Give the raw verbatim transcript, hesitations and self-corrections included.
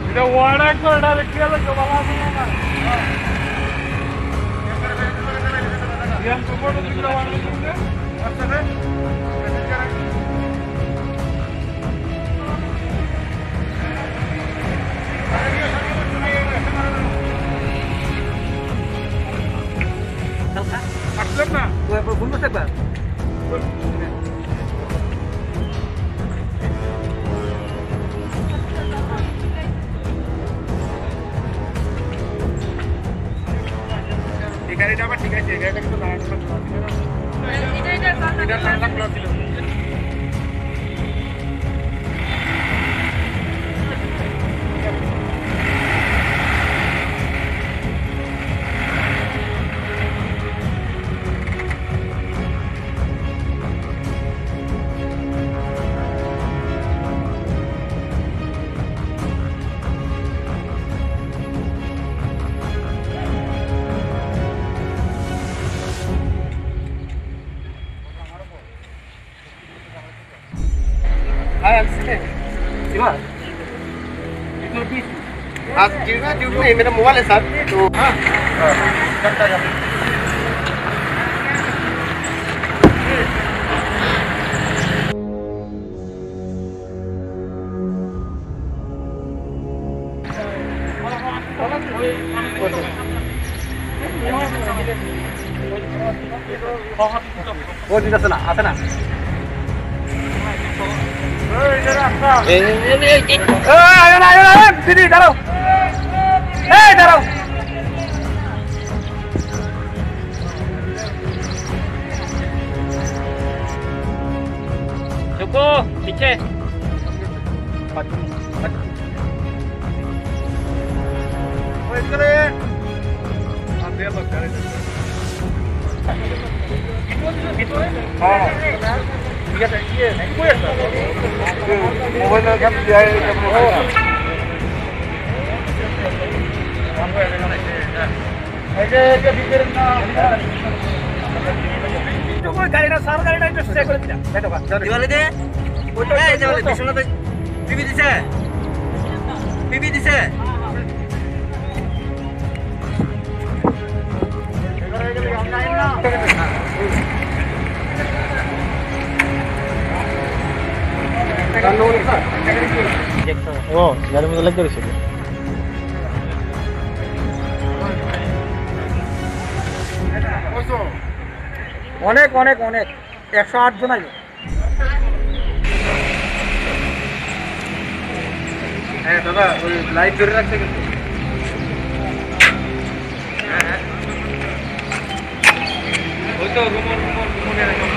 এটা ওয়ার্ড একবার, এটা রেখে গেলে জমা লাগবে না। ইয়ান তো বড় দিকে ওয়ার্ড রেখে গেলে। আসলাম না। এই গাড়িটা আবার ঠিক আছে, এই গাড়িটা কিন্তু লাগানো ছিল। এটা, এটা লাগানো ছিল। Hi, I'm Sine. Shiva. It's not me. आज ड्यूटी, ड्यूटी नहीं, मेरा मोबाइल है सर। तो हाँ। हाँ। चलता जा। ও ঠিক আছে না, আছে না। এই, এই, এই, এই, এই। এই, আয়ো না, আয়ো না, এই, দিদি, দাঁড়াও। এই, দাঁড়াও। रुको, पीछे। গাড়িটা, সার গাড়িটা একটু চেক করে দিন। দিওয়ালি দে। এই দিওয়ালি, বিশ্বনাথ ভাই। পিপি দিছে? পিপি দিছে? ও, গাড়ির মধ্যে লেগে রয়েছে। অনেক, অনেক, অনেক। একশো আট জন আইলো। হ্যাঁ দাদা, ওই লাইট ধরে রাখছে কিন্তু। হ্যাঁ, হ্যাঁ। ওই তো রুমো, রুমো, রুমো নিয়ে রাখো।